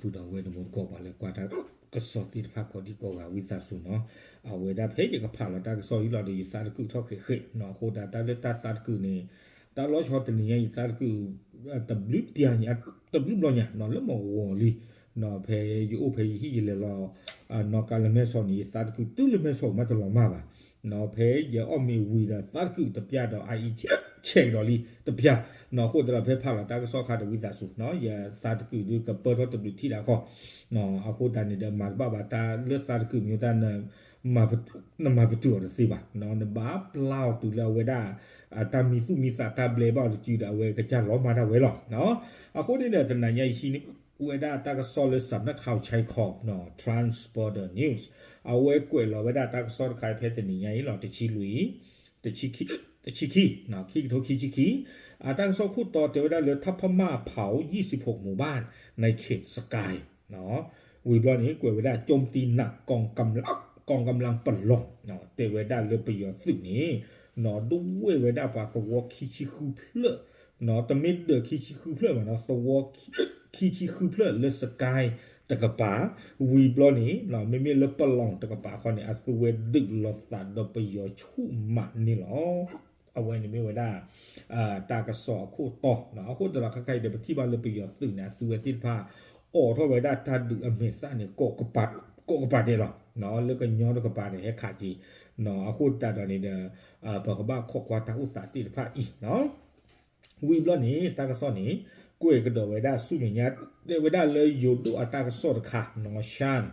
ဒီပုၢ်ဒီဝဲၢ်တံၤသကိး ပှၤလၢကွၢ်တၢ်ကစီၣ်သ့ၣ်တဖၣ်ကိးဒံကိးဂၤ ဝံသးစူၤနီၤ, အဝဲဒၣ်ဖဲယကဖးလီၤတၢ်ကစီၣ်အံၤလီၤဒီး ယသးတကုာ်ထီၣ်ဃဲးဃဲးနီၤ, အဃိသတးတၢ်လၢတၢ်သးတကုာ်န့ၣ် တၢ်လီၤဆီတနံၤညါ ယသးတကုာ် တဘျုးပျၢ်ညါ တဘျုးဘျီညါနီၤ လၢမ့ၢ်ဂီၤလံနီၤ, ဖဲယအိၣ်ဖဲယဟံၣ်ယလဲၤလီၤ နီၣ်ကါလၢမဲၢ်ဆီးန့ၣ် ယသးတကုာ်တုၤလၢမဲၢ်ဆီးမးတလီၤမၢ်ဘၣ်နီၤ, ဖဲယအီၣ်မ့ၤဝံၤဒီး သးတကုာ်တပျၢ်ဒီး အအံၤဆဲးကဒီးလံတပျၢ်နီၤ, အဃိသတးဒီးဖဲဖးလီၤတၢ်ကစီၣ်ခါဒီး ဝံသးစူၤနီၤ ယသးတကုာ်ဒုးကပၢၢ်ထီၣ်တဘျုးထံၣ်ဒၣ်ဃီ အဃိသတးန့ၣ်ဒီး မၤတဘၣ်ဘၣ်တၢ်လၢသးတကုာ်မ့ၢ်တၢ် နမၤပတုာ်အီၤတသ့ဘၣ်နီၤ, နဘၣ်ပျၢ်အီၤတုၤလၢအဝဲဒၣ် တၢ်မံသူၣ်မံသးတၢ်ဘျဲဘၣ်အီၤတစုဒီး အဝဲကစၢ်လီၤမၢ်ဒၣ်ဝဲလီၤ. အဃိန့ၣ်ဒီး တနၤညါယဟံးန့ၢ်ဝဲဒၣ်တၢ်ကစီၣ်လၢ စးနၢၣ်ခီၣ်ဆဲးခီး Transporter News အဝဲကွဲးလီၤဝဲဒၣ်တၢ်ကစီၣ်တခါဖဲတနံၤညါအံၤလီၤ တဆံလွံၢ် တဆံခံ ခံကထိခံဆံခံ အတၢ်ကစီၣ်ခိၣ်တီတဲဝဲဒၣ်လၢ ထးဖမၣ် เผายี่สิบหกหมู่บ้าน ในเขตสกาย ဝံၤဘျီန့ၣ် ကွဲးဝဲဒၣ် โจมตีหนัก กองกำลัง กองกำลังปะหล่อง တဲဝဲဒၣ်လၢပယီၤသုးန့ၣ် ဒိးဝဲၢ်ဝဲဒၣ်ပှၤသဝီခံဆံဃုဖျၢၣ်, တမ့ၢ်ဒၢးခံဆံဃုဖျၢၣ်ဘၣ်နီၤ သဝီခံဆံဃုဖျၢၣ်လၢ စကဲ တကပၤ, ဝံၤဘျီန့ၣ် မ့မ့ၢ်လၢ ပလီၢ် တကပၤခီန့ၣ် အသုဝဲဒုးလိာ်သးဒီးပယီၤဆူၣ်မးန့ၣ်လီၤ. အဝဲန့ၣ်မ့ၢ်ဝဲဒၣ် တၢ်ကစီၣ်အခိၣ်တီ, အဃိသတးဒီး ခါခါအံၤဒီး ပထံၣ်ဘၣ်လၢပယီၤသုးန့ၣ် အသုဝဲသ့ၣ်တဖၣ် အိးထီၣ်ဝဲဒၣ်တၢ်ဒုးအမဲာ်သၣ်န့ၣ် ကိးကပၤဒဲးလီၤ, လၢကညီတကပၤန့ၣ် ဟဲခးက့ၤ, အဃိသတးဒီးန့ၣ်ဒီး ပကဘၣ်ခိးကွၢ်တၢ်အိၣ်သးသ့ၣ်တဖၣ်အံၤ ဝံၤဘျီန့ၣ် တၢ်ကစီၣ်န့ၣ် ကွဲးကဒီးဝဲဒၣ်ဆူမဲာ်ညါ တဲဝဲဒၣ်လၢယိၤဒိၣ်အတၢ်ကစီၣ်တခါနီၤ ရှၢၣ်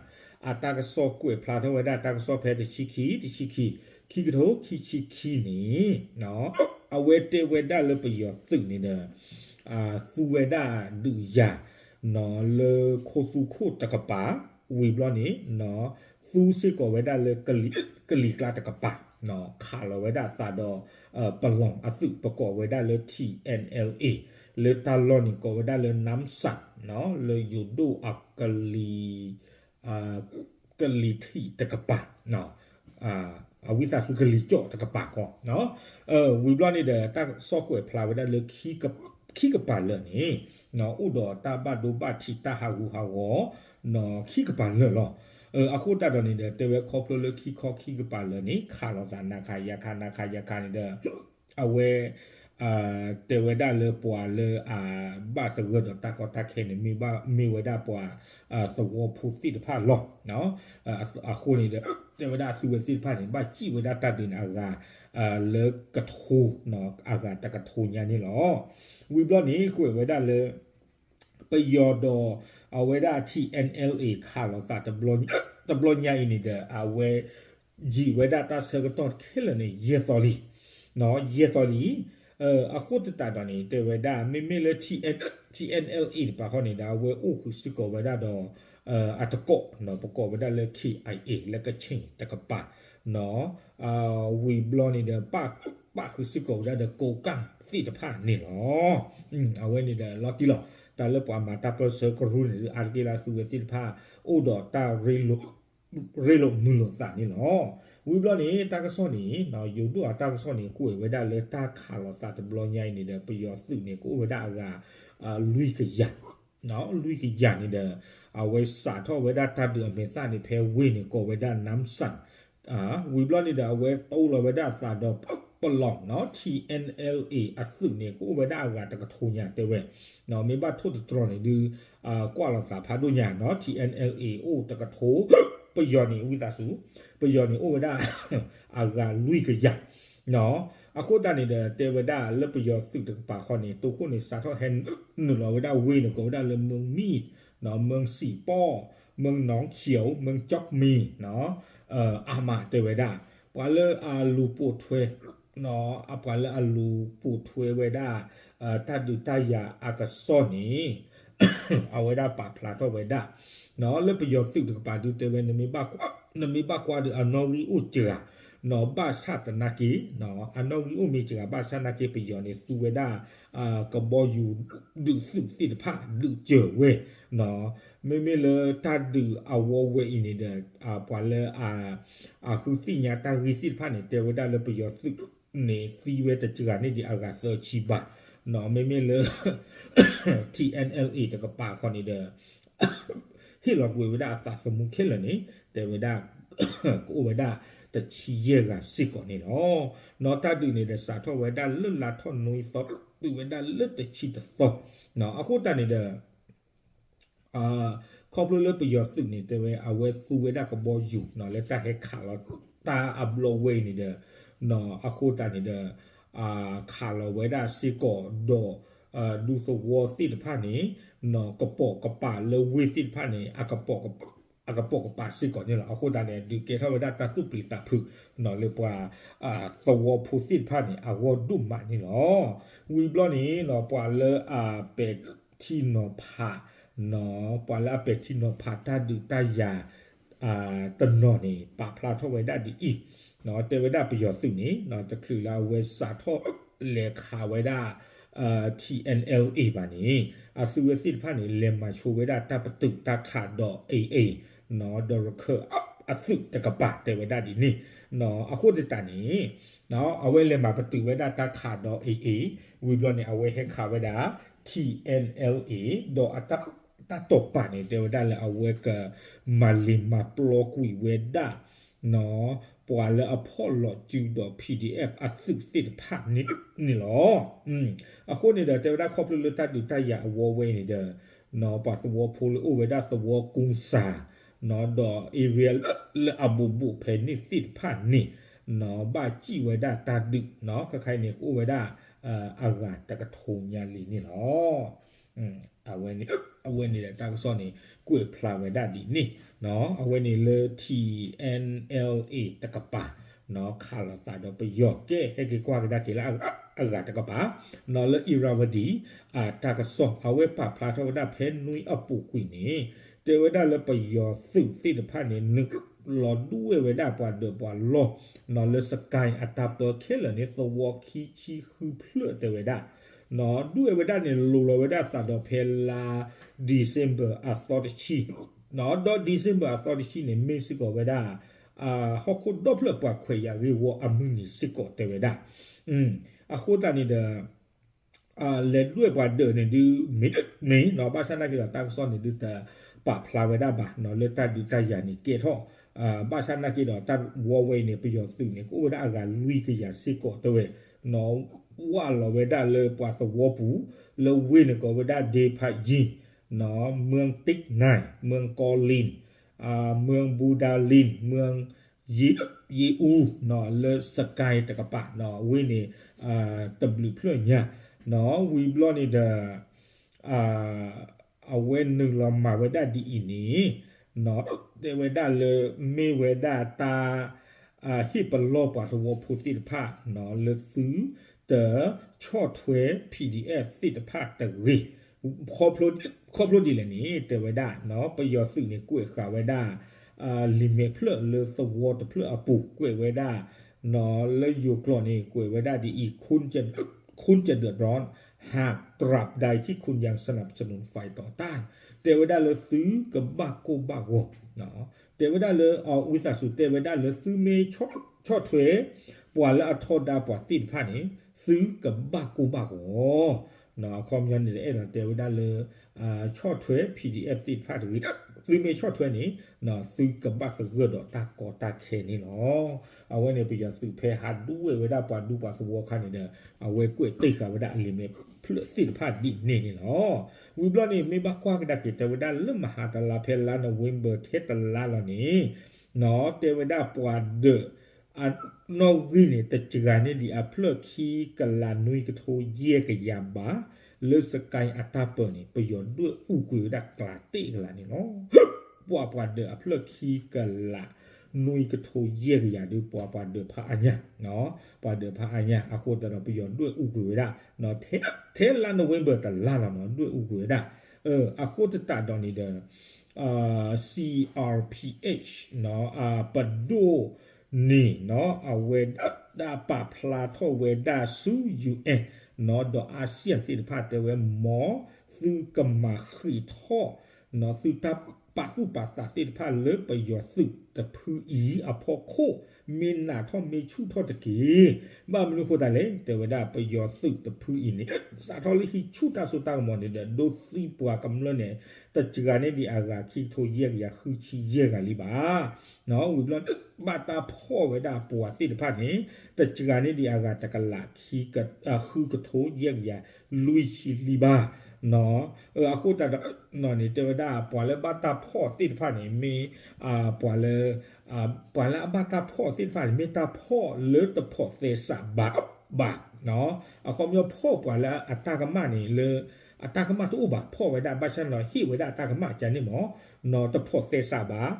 အတၢ်ကစီၣ်ကွဲးဖျါထီၣ်ဝဲဒၣ်တၢ်ကစီၣ်ဖဲတဆံခံ တဆံခံ ခံကထိခံဆံခံန့ၣ် အဝဲတဲဝဲဒၣ်လၢပယီၤသုးန့ၣ်ဒီး သူဝဲဒၣ်ဒုးယၤ လၢခိသူခိၣ်တကပၤ, ဝံၤဘျီန့ၣ် သူစ့ၢ်ကီးဝဲဒၣ်လၢ ကလံၤကျါတကပၤ, ခးလီၤဝဲဒၣ်သးဒီး ပလီၢ်အသုး ပကိးဝဲဒၣ်လၢ ထံၣ်အဲၣ်အဲၣ်လ်အ့ လၢတၢ်လီၢ်န့ၣ်ကိးဝဲဒၣ်လၢ နၢမ်းစၣ် လၢယိၤဒိၣ်အကလံၤ ကလံၤထံးတကပၤ အဝံသးစူၤကလံၤကၠီၣ်တကပၤဃီ, ဝံၤဘျီန့ၣ်ဒီး တၢ်ကစီၣ်ကွဲးဖျါဝဲဒၣ်လၢ ခံကပၤလၢာ်န့ၣ် အိၣ်ဒီးတၢ်ဘၣ်ဒိဘၣ်ထံးတၢ်ဟးဂူာ်ဟးဂီၤ ခံကပၤလၢာ်လီၤ. အဃိသတးဒီးန့ၣ်ဒီး တဲဝဲခီဖျိလၢခံခီခံကပၤလၢာ်န့ၣ် ခးလိာ်သးနၤခးယၤခး နၤခးယၤခးန့ၣ်ဒီး အဝဲ တဲဝဲဒၣ်လၢပှၤလၢအဘၣ်သဂၢၢ်ဒီးတၢ်ကီတၢ်ခဲန့ၣ် မ့ၢ်ဝဲဒၣ်ပှၤသဝီဖိသ့ၣ်တဖၣ်လီၤ. အဃိန့ၣ်ဒီး တဲဝဲဒၣ်အသုဝဲသ့ၣ်တဖၣ်န့ၣ် ဘၣ်စံၣ်ဝဲဒၣ်တၢ်ဒုးန့ၣ်အဂၤ လၢကထိ အဂၤတကထိညါန့ၣ်လီၤ. ဝံၤဘျီန့ၣ် ကွဲးဝဲဒၣ်လၢ ပယီၤဒီး အဝဲဒၣ် ထံၣ်အဲၣ်အဲၣ်လ်အ့ ခးလိာ်သး တဘျီညါအံၤန့ၣ်ဒီး အဝဲ ယံာ်ဝဲဒၣ်တၢ်ဆၢကတီၢ်ခဲလၢာ်န့ၣ် ယဲၢ်သီလံ, ယဲၢ်သီလံ. အဃိသတးဒီးန့ၣ် တဲဝဲဒၣ် မ့မ့ၢ်လၢ ထံၣ်အဲၣ်အဲၣ်လ်အ့ တပၤဃီန့ၣ်ဒီး အဝဲအိၣ်ဃုာ်စ့ၢ်ကီးဝဲဒၣ်ဒီး အတကိး ပကိးဝဲဒၣ်လၢ ခ့ၣ်အံၣ်အ့ လၢကခ့ၣ်တကပၤ ဝံၤဘျီန့ၣ်ဒီး ပာ်ဃုာ်စ့ၢ်ကီးဝဲဒၣ်ဒီး ကိးကၣ်သ့ၣ်တဖၣ်န့ၣ်လီၤ. အဝဲန့ၣ်ဒီးလီၤတံၢ်လီၤ. တၢ်လၢပှၤမၤတၢ်ပၢၢ်ဆၢကရူၢ်န့ၣ် အါတက့ၢ်လၢအသုဝဲသ့ၣ်တဖၣ် အိၣ်ဒီးတၢ်ရ့လိာ်မုာ်လိာ်သးန့ၣ်လီၤ. ဝံၤဘျီန့ၣ် တၢ်ကစီၣ်န့ၣ် ယိၤဒိၣ်အတၢ်ကစီၣ်န့ၣ် ကွဲးဝဲဒၣ်လၢတၢ်ခးလိာ်သးတဘျီညါအံၤန့ၣ်ဒီး ပယီၤသုးန့ၣ် ကအိၣ်ဝဲဒၣ်အဂၤ လွံၢ်ကယၤ လွံၢ်ကယၤန့ၣ်ဒီး အဝဲစးထီၣ်ဝဲဒၣ်တၢ်ဒုးအမဲာ်သၣ်န့ၣ် ဖဲဝ့ၢ်န့ၣ် ကိးဝဲဒၣ် နၢမ်းစၣ် ဝံၤဘျီန့ၣ်ဒီး အဝဲတိလီၤဝဲဒၣ်အသးဒီး ပလီၢ် ထံၣ်အဲၣ်အဲၣ်လ်အ့ အသုးန့ၣ် ကအိၣ်ဝဲဒၣ်အဂၤတကထိညါတဲဝဲ, မ့ၢ်ဘၣ်ထိၣ်သတြီၤန့ၣ်ဒုး ကွၢ်လိာ်သးဖးဒိၣ်ညါနီၤ ထံၣ်အဲၣ်အဲၣ်လ်အ့ အိၣ်တကထိ, ပယီၤန့ၣ် ဝံသးစူၤ ပယီၤန့ၣ်အိၣ်ဝဲဒၣ် အဂၤလွံၢ်ကယၤ အဃိသတးန့ၣ်ဒီး တဲဝဲဒၣ်လၢပယီၤသုးတကပၤဃီန့ၣ် တိခိၣ်န့ၣ် စးထီၣ်ဟဲနုာ်လီၤဝဲဒၣ်ဝ့ၢ်န့ၣ် ကိးဝဲဒၣ်လၢ မၢၢ်မံၣ် မၢၢ်စံၣ်ပီၣ် မၢၢ်နီၣ်ခၠီၣ် မၢၢ်ကၠီၣ်မံၣ် အါမးတဲဝဲဒၣ် ပှၤလၢအလူၤပိာ်ထွဲ ပှၤလၢအလူၤပိာ်ထွဲဝဲဒၣ် တၢ်ဒုးတၢ်ယၤအကစီၣ်န့ၣ် အဝဲဒၣ်ပာ်ဖျါထီၣ်ဝဲဒၣ် လၢပယီၤသုးတကပၤဒုးတဲဝဲ နမ့ၢ်ဘၣ်ကွၢ်ဒီးအနီၣ်ဂံၢ်အိၣ်စှၤ ဘၣ်ဆၣ်သနာ်က့ အနီၣ်ဂံၢ်အိၣ်မ့ၢ်စှၤ ဘၣ်ဆၣ်သနာ်က့ ပယီၤန့ၣ် သူဝဲဒၣ် ကဘီယူၤဒုးသုးသ့ၣ်တဖၣ် ဒုးစၢၤဝဲ မ့မ့ၢ်လၢတၢ်ဒုးအဝဲဝဲအံၤန့ၣ်ဒီး ပှၤလၢ အဃုသ့ၣ်ညါတၢ်ဂ့ၢ်သ့ၣ်တဖၣ်န့ၣ် တဲဝဲဒၣ်လၢပယီၤသုးန့ၣ် သံဝဲတစှၤန့ၢ်ဒံးအဂၤသၢဆံဘၣ်, မ့မ့ၢ်လၢ ထံၣ်အဲၣ်အဲၣ်လ်အ့ တကပၤဃီန့ၣ်ဒီး ဟ့ၣ်လီၤကွံာ်ဝဲဒၣ်အသးသမူခဲလၢာ်န့ၣ် တဲဝဲဒၣ် ကအိၣ်ဝဲဒၣ်တဆံယဲၢ်ဂၤစ့ၢ်ကီးန့ၣ်လီၤ. နီၢ်တၢ်ဒုးန့ၣ်ဒီး စးထီၣ်ဝဲဒၣ်လၢလါထီၣ်နွံသီ တုၤဝဲဒၣ်လၢတဆံတသီ, အဃိသတးန့ၣ်ဒီး ခီဖျိလၢပယီၤသုးန့ၣ် တဲဝဲ အဝဲသူဝဲဒၣ်ကဘီယူၤ လၢတၢ်ဟဲခးလီၤတၢ်အဘျီဝဲအံၤန့ၣ်ဒီး အဃိသတးန့ၣ်ဒီး ခးလီၤဝဲဒၣ်စ့ၢ်ကီးဒီး ဒူသဝီသ့ၣ်တဖၣ်န့ၣ် ကပိာ်ကပၤလၢဝ့ၢ်သ့ၣ်တဖၣ်န့ၣ် အကပိာ်ကပၤစ့ၢ်ကီးန့ၣ်လီၤ. အဃိသတးန့ၣ် ဒုးကဲထီၣ်ဝဲဒၣ်တၢ်သူၣ်ပျံၤသးဖုး လၢပှၤသဝီဖိသ့ၣ်တဖၣ်န့ၣ် အဂီၢ်ဒိၣ်မးန့ၣ်လီၤ. ဝံၤဘျီန့ၣ် ပှၤလၢအပဲာ်ထံနီၤဖး ပှၤလၢအပဲာ်ထံနီၤဖးတၢ်ဒုးတၢ်ယၤ တနီၤန့ၣ် ပာ်ဖျါထီၣ်ဝဲဒၣ်ဒ်အံၤ, တဲဝဲဒၣ်ပယီၤသုးန့ၣ် တချုးလၢအဝဲစးထီၣ်လဲၤခးဝဲဒၣ် ထံ NLA ဘၣ်န့ၣ် အသုးဝဲသ့ၣ်တဖၣ်န့ၣ် လဲၤမၤဆိဝဲဒၣ်တၢ်ပတုာ်တၢ်ခးဒီး AA ဒီးရခၢၣ်အသုးတကပၤ တဲဝဲဒၣ်ဒ်န့ၣ်, အဃိသတးန့ၣ် အဝဲလဲၤမၤပတုာ်ဝဲဒၣ်တၢ်ခးဒီး AA ဝံၤဘျီန့ၣ် အဝဲဟဲခးဝဲဒၣ် ထံ NLA ဒီးအတၢ် တၢ်တိာ်ပာ်န့ၣ် တဲဝဲဒၣ်လၢအဝဲကမၤလ့ၤမၤပျီကွံာ်ဝဲဒၣ် ပှၤလၢအဖီၣ်လီၤစုဒီး PDF အသုးသ့ၣ်တဖၣ်န့ၣ်လီၤ. အဃိန့ၣ်ဒီး တဲဝဲဒၣ်ခီဖျိလၢတၢ်ဒုးတၢ်ယၤအဝီဝဲအံၤန့ၣ်ဒီး ပှၤသဝီဖိလၢအိၣ်ဝဲဒၣ်သဝီကူစၤ ဒီး area လၢအဘူးဘူးဖဲန့ၣ်သ့ၣ်တဖၣ်န့ၣ် ဘၣ်စံၣ်ဝဲဒၣ်တၢ်ဒုး ခဲခါအံၤန့ၣ် ကအိၣ်ဝဲဒၣ် အဂၤတကထိညါလံန့ၣ်လီၤ. အဝဲန့ၣ်ဒီးတၢ်ကစီၣ်န့ၣ် ကွဲးဖျါဝဲဒၣ်ဒ်န့ၣ်, အဝဲန့ၣ်လၢ ထံ NLA တကပၤ ခးလိာ်သးဒီးပယီၤ ကဲ ဟဲက့ၤကွၢ်ကဒါက့ၤလၢအဂၤတကပၤ လၢ Irrawaddy တၢ်ကစီၣ် အဝဲပာ်ဖျါထီၣ်ဝဲဒၣ်ဖဲနွံအပူၤကွံာ်န့ၣ် တဲဝဲဒၣ်လၢပယီၤသုးသ့ၣ်တဖၣ်န့ၣ် နုာ်လီၤဒွဲၣ်ဝဲဒၣ်ပှၤဒၢးပှၤလီၢ် လၢ Sagaing အတၢ်ပၢခဲလၢာ်န့ၣ် သဝီခံဆံဃုဖျၢၣ်တဲဝဲဒၣ် ဒွဲၣ်ဝဲဒၣ်န့ၣ် လိၤလီၤဝဲဒၣ်သးဒီးဖဲလါ December အသီတဆံ, ဒီး December အသီတဆံန့ၣ် မ့ၢ်စ့ၢ်ကီးဝဲဒၣ် ဟီၣ်ခိၣ်ဒီဖျၢၣ်ပှၤခွဲးယာ်ဂ့ၢ်ဝီအမုၢ်နံၤစ့ၢ်ကီးတဲဝဲဒၣ်, အဃိသတးန့ၣ်ဒီး လဲၤဒွဲၣ်ပှၤဒၢးန့ၣ်ဒုး မ့ၢ် မ့ၢ် ဘၣ်ဆၣ်နာ်က့ဒီးတၢ်ကစီၣ်န့ၣ်ဒုးတပာ်ဖျါဝဲဒၣ်ဘၣ် လၢတၢ်ဒုးတၢ်ယၤန့ၣ်ကဲထီၣ်, ဘၣ်ဆၣ်နာ်က့ဒီးတၢ်ဝီဝဲအံၤန့ၣ် ပယီၤသုးန့ၣ် ကအိၣ်ဝဲဒၣ်အဂၤလွံၢ်ကယၤစ့ၢ်ကီးတဲဝဲ, ဝၢ်လီၤဝဲဒၣ်လၢပှၤသဝီပူၤ လၢဝ့ၢ်န့ၣ်ကိးဝဲဒၣ် Depaying, မၢၢ် Tik Naing, မၢၢ် Kawlin, မၢၢ် Budaling, မၢၢ် ယ့အူ လၢ Sagaing တကပၤ ဝ့ၢ်န့ၣ် တဘျုးဖျၢၣ်ညါ ဝံၤဘျီန့ၣ်ဒီး အဝဲနုာ်လီၤမၤဝဲဒၣ်ဒ်အံၤန့ၣ် တဲဝဲဒၣ်လၢမ့ၢ်ဝဲဒၣ်တၢ် ဟ့ၣ်ပလီၢ်ပှၤသဝီဖိသ့ၣ်တဖၣ် လၢသုတဆီၣ်ထွဲ PDF သ့ၣ်တဖၣ်တဂ့ၤ, ခီဖျိဒ်လဲၣ်န့ၣ် တဲဝဲဒၣ် ပယီၤသုးန့ၣ်ကွဲးဃာ်ဝဲဒၣ် လံာ်မဲာ်ဖျၢၣ်လၢသဝီတဖျၢၣ်အပူၤ ကွဲးဝဲဒၣ် လၢယိၤကျိာ်န့ၣ် ကွဲးဝဲဒၣ်ဒ်အံၤ คุณจะเดือดร้อน หากตราบใดที่คุณยังสนับสนุนฝ่ายต่อต้าน တဲဝဲဒၣ်လၢသုကဘၣ်ကိၢ်ဘၣ်ဂီၤ တဲဝဲဒၣ်လၢ ဝံသးစူၤ တဲဝဲဒၣ်လၢသုမ့ၢ်ဆီၣ်ထွဲ ပှၤလၢအထီဒါပှၤသ့ၣ်တဖၣ်န့ၣ် သုကဘၣ်ကိၢ်ဘၣ်ဂီၤ အခီပညီန့ၣ် အဲၣ်ဒိးတဲဝဲဒၣ်လၢ ဆီၣ်ထွဲ PDF သ့ၣ်တဖၣ်တဂ့ၤ, သုမ့ၢ်ဆီၣ်ထွဲန့ၣ် သုကဘၣ်သဂၢၢ်ဒီးတၢ်ကီတၢ်ခဲန့ၣ်လီၤ. အဝဲန့ၣ်ပယီၤသုးဖဲဟးဒွဲၣ်ဝဲဒၣ်ပှၤဒူပှၤသဝီအခါန့ၣ်ဒီး အဝဲကွဲးတ့ၢ်ဃာ်ဝဲဒၣ်အလံာ်မဲာ်ဖျၢၣ်သ့ၣ်တဖၣ်ဒ်န့ၣ်န့ၣ်လီၤ. ဝံၤဘျီန့ၣ် မ့ၢ်ဘၣ်ကွၢ်ကဒါက့ၤတဲဝဲဒၣ်လၢမဟါတလါဖဲလါ November ထဲတလါလီၤန့ၣ် တဲဝဲဒၣ်ပှၤဒၢး အနီၣ်ဂံၢ်န့ၣ် တစှၤန့ၢ်ဒံးအဖျၢၣ်ခံကလးနွံကထိယဲၢ်ကယၤဘး လၢ Sagaing အတၢ်ပၢန့ၣ် ပယီၤဒွဲၣ်အူကွံာ်ဝဲဒၣ်ကျးတ့ၢ်ကလးန့ၣ်လီၤ. ပှၤပှၤဒၢးအဖျၢၣ်ခံကလး နွံကထိယဲၢ်ကယၤဒုး ပှၤပှၤဒၢးဖးအါညါ, ပှၤဒၢးဖးအါညါ အဃိသတးဒီးပယီၤဒွဲၣ်အူကွံာ်ဝဲဒၣ် ထဲလါ November တလါလီၤနီၤ ဒွဲၣ်အူကွံာ်ဝဲဒၣ် အဃိသတးဒီးန့ၣ်ဒီး CRPH ပဒိၣ်န့ၣ်နီၤ အဝဲဒၣ်ပာ်ဖျါထီၣ်ဝဲဒၣ်ဆူ UN နီၤ ဒီး ASEAN သ့ၣ်တဖၣ်တဲဝဲ မ်သုကမၤဃံးထီၣ် သုတၢ် ပာ်သူၣ်ပာ်သးသ့ၣ်တဖၣ်လၢပယီၤသုးတဖုအံၤအဖီခိၣ် မ့ၢ်နးထီၣ်မ့ၢ်ဆူၣ်ထီၣ်တက့ၢ်. ဘၣ်မနုၤအဃိသတးလဲၣ် တဲဝဲဒၣ်ပယီၤသုးတဖုအံၤန့ၣ် စးထီၣ်လၢဟံးဆူၣ်တၢ်စိတၢ်ကမီၤန့ၣ်ဒီး ဒိးသံပှၤကမျၢၢ်န့ၣ် တစှၤန့ၢ်ဒံးအဂၤခံကထိယဲၢ်ကယၤဃုဆံယဲၢ်ဂၤလံဘၣ်. ဝံၤဘျီန့ၣ် ဘၣ်တၢ်ဖီၣ်ဝဲဒၣ်ပှၤသ့ၣ်တဖၣ်န့ၣ် တစှၤန့ၢ်ဒံးအဂၤတကလး ဃုကထိယဲၢ်ကယၤလွံၢ်ဆံလံဘၣ်. အဃိသတးဒီး န့ၣ် တဲဝဲဒၣ်ပှၤလၢဘၣ်တၢ်ဖီၣ်သ့ၣ်တဖၣ်န့ၣ် မ့ၢ် ပှၤလၢ ပှၤလၢအဘၣ်တၢ်ဖီၣ်သ့ၣ်တဖၣ်န့ၣ် မ့ၢ်တၢ်ဖီၣ်လၢတဖိးသဲစးဘၣ်ဘၣ်. အခီပညီဖီၣ်ပှၤလၢအတၢ်ကမၣ်န့ၣ်လၢ အတၢ်ကမၣ်တအိၣ်ဘၣ် ဖီၣ်ဝဲဒၣ်ဘၣ်ဆၣ်န့ၣ်ဒီး ဟ့ၣ်ဝဲဒၣ်အတၢ်ကမၣ်ကန့ၣ်မ့ၢ် နီၢ်တဖိးသဲစးဘၣ်.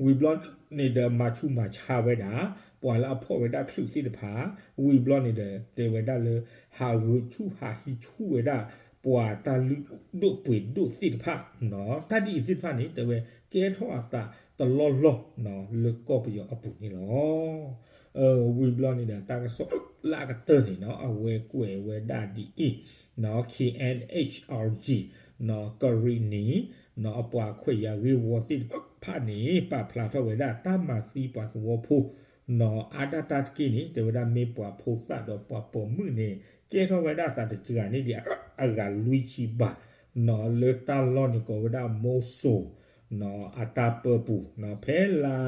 ဝံၤဘျီန့ၣ်ဒီးမၤဆူၣ်မၤဆါဝဲဒၣ် ပှၤလၢအဖီၣ်ဝဲဒၣ်ချုးသ့ၣ်တဖၣ် ဝံၤဘျီန့ၣ်ဒီး တဲဝဲဒၣ်လၢ ဟးဂုာ်ဆူၣ်ဟးဟံးဆူၣ်ဝဲဒၣ် ပှၤတၢ်လုၢ်ဒိၣ်ပှ့ၤဒိၣ်သ့ၣ်တဖၣ် တၢ်ဒ်အံၤသ့ၣ်တဖၣ်န့ၣ် တဲဝဲကဲထီၣ်အသးတလီၢ်လီၢ် လၢကီၢ်ပယီၤအပူၤန့ၣ်လီၤ. ဝံၤဘျီန့ၣ်ဒီး တၢ်ကစီၣ်လၢအကတၢၢ်န့ၣ် အဝဲကွဲးဝဲဒၣ်ဒ်အံၤ KNHRG ကရံၣ်နံၣ် အပှၤခွဲးယာ်ဂ့ၢ်ဝီသ့ၣ်တဖၣ်န့ၣ် ပာ်ဖျါထီၣ်ဝဲဒၣ်တၢ်မၤသံပှၤသဝီဖိ အါဒၣ်တၢ်တက့ၢ်န့ၣ် တဲဝဲဒၣ်မ့ၢ်ပှၤဖိသၣ်ဒီးပှၤပိာ်မုၣ်န့ၣ် ကဲထီၣ်ဝဲဒၣ်သးတစှၤန့ၢ်ဒံးအဂၤလွံၢ်ဆံဘၣ် လၢတၢ်လီၢ်န့ၣ်ကိးဝဲဒၣ် မိၢ်စိၤ အတၢ်ပၢပူၤ ဖဲလါ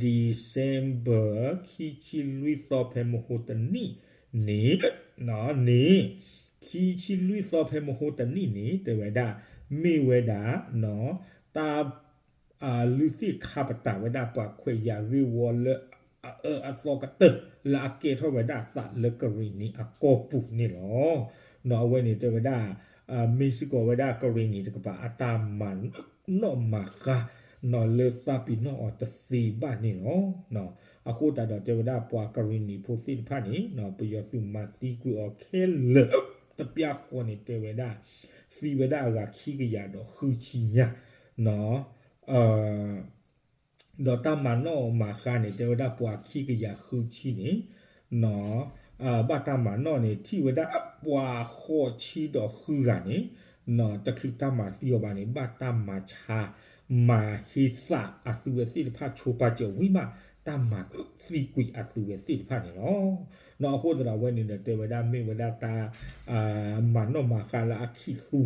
December ခံဆံလွံၢ်သီ ဖဲမဟိတနံၣ်န့ၣ် န့ၣ် ခံဆံလွံၢ်သီ ဖဲမဟိတနံၣ်န့ၣ် တဲဝဲဒၣ် မ့ၢ်ဝဲဒၣ် တၢ် လုၢ်သ့ၣ်ခါပတာ်ဝဲဒၣ်ပှၤခွဲးယာ်ဂ့ၢ်ဝီလၢ အအၢအသီကတၢၢ် လၢအကဲထီၣ်ဝဲဒၣ်သးလၢကရံၣ်နံၣ်အကီၢ်ပူၤန့ၣ်လီၤ. အဝဲန့ၣ်တဲဝဲဒၣ် မ့ၢ်စ့ၢ်ကီးဝဲဒၣ်ကရံၣ်နံၣ်တကပၤ အတၢ်မၤနီၣ်မၤဃါ လၢသးပ့ၤနီၣ်အီၤတသ့ဘၣ်န့ၣ်လီၤ. အဃိသတးဒီးတဲဝဲဒၣ်ပှၤကရံၣ်နံၣ်ဖိသ့ၣ်တဖၣ်န့ၣ် ပယီၤသုးမၤသံကွံာ်အီၤခဲလၢာ် တပျၢ်ဃီန့ၣ် တဲဝဲဒၣ် သံဝဲဒၣ်အဂၤခံကယၤဒီးဃုဆံညါ ဒီးတၢ်မၤနီၣ်မၤဃါန့ၣ် တဲဝဲဒၣ်ပှၤခံကယၤဃုဆံန့ၣ် ဘၣ်တၢ်မၤနီၣ်န့ၣ် ထံၣ်ဝဲဒၣ်ပှၤဃိးဆံဒီးဃုဂၤန့ၣ် တချုးတၢ်မၤသံအီၤဘၣ်န့ၣ် ဘၣ်တၢ်မၤဆါ မၤဟ့သးအသုဝဲသ့ၣ်တဖၣ်ဆိပာ်စၢၤဝံၤမး တၢ်မၤသံကွံာ်အသုဝဲသ့ၣ်တဖၣ်န့ၣ်လီၤ. အဃိသတးဒီးအဝဲန့ၣ်ဒီးတဲဝဲဒၣ်မ့ၢ်ဝဲဒၣ်တၢ် မၤနီၣ်မၤဃါလၢအခံးသူ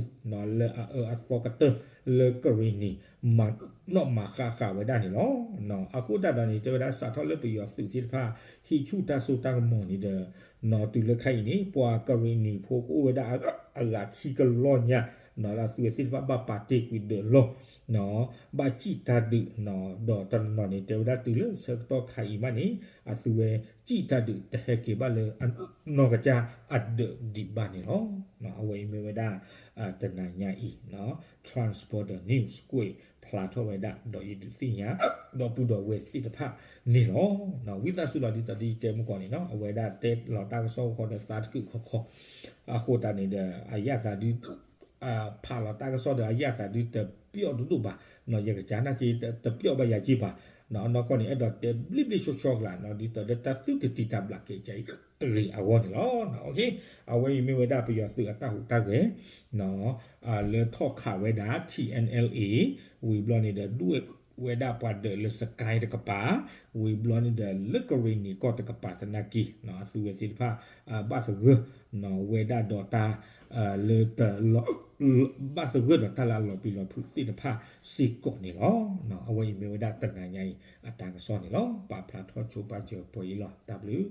လၢအအၢအသီကတၢၢ် လၢကရံၣ်နံၣ် မၤနီၣ်မၤဃါဃာ်ဝဲဒၣ်န့ၣ်လီၤ. အဃိသတးဒီးန့ၣ် တဲဝဲဒၣ်စးထီၣ်လၢပယီၤသုးသ့ၣ်တဖၣ် ဟံးဆူၣ်တၢ်စိတၢ်ကမီၤန့ၣ်ဒီး တုၤလၢခဲအံၤန့ၣ် ပှၤကရံၣ်နံၣ်ဖိကအိၣ်ဝဲဒၣ်အဂၤခံကလီၢ်ညါ လၢအသုဝဲသ့ၣ်တဖၣ်ဘၣ်ပာ်တ့ၢ်ကွံာ်ဒၢးလီၢ် ဘၣ်စံၣ်တၢ်ဒုး ဒီးတနီၤနီၤန့ၣ် တဲဝဲဒၣ်တုၤလၢဆၢကတီၢ်ခါအံၤမးန့ၣ် အသုဝဲစံၣ်တၢ်ဒုးတဟဲက့ၤဘၣ်လၢအနီၢ်ကစၢ်အဒၢးဒံးဘၣ်န့ၣ်လီၤ. အဝဲအံၤမ့ၢ်ဝဲဒၣ် တနၤညါအံၤ Transporter News ကွဲးဖျါထီၣ်ဝဲဒၣ် ဒီးယဒုးသ့ၣ်ညါ ဒီပုၢ်ဒီဝဲၢ်သ့ၣ်တဖၣ်န့ၣ်လီၤ. ဝံသးစူၤလီၤဒ်သိးဒ်ယတဲမုၢ်ကီၢ်န့ၣ်လီၤ အဝဲဒၣ်တဲလီၤတၢ်ကစီၣ်ဃီဒီးသးတကုာ်ခီခီ အဃိသတးန့ၣ်ဒီး အယၣ်သးဒု ဖးလီၤတၢ်ကစီၣ်ဒီးအယၣ်သးဒုတပျီၣ်တဒိၣ်ဘၣ် ယကစၢ်နာ်က့တပျီၣ်ဘၣ်ယၤက့ဘၣ် နီၢ်ကီၢ်န့ၣ် အဲၣ်ဒိးတဲဘျ့ဘျ့ဆှီဆှီကလာ် ဒ်သိးဒီးတၢ်သုတတံာ်တၢ်ဘျးကဲးကဲးအံၤတဂ့ၤအဂီၢ်န့ၣ်လီၤ. အဝဲအံၤမ့ၢ်ဝဲဒၣ်ပယီၤသုးအတၢ်ဟူးတၢ်ဂဲၤ လၢထီၣ်ခးဝဲဒၣ် T N L A ဝံၤဘျီန့ၣ်ဒီး ဒွဲၣ်ဝဲဒၣ်ပှၤဒၢးလၢ Sagaing တကပၤ ဝံၤဘျီန့ၣ်ဒီးလၢကရံၣ်နံၣ်ကီၢ်တကပၤသနာ်က့ အသုဝဲသ့ၣ်တဖၣ် ဘၣ်သဂၢၢ် ဝဲဒၣ်ဒီးတၢ် လၢ ဘၣ်သဂၢၢ်ဒီးတၢ်လၢအလီၤပျံၤလီၤဖုးသ့ၣ်တဖၣ်စ့ၢ်ကီးန့ၣ်လီၤ. အဝဲအံၤမ့ၢ်ဝဲဒၣ်တနၤညါအံၤ အတၢ်ကစီၣ်န့ၣ်လီၤ. ပာ်ဖျါထီၣ်ဆိပာ်စၢၤပှဲၤအံၤလီၤ. တၢ်ဘျုး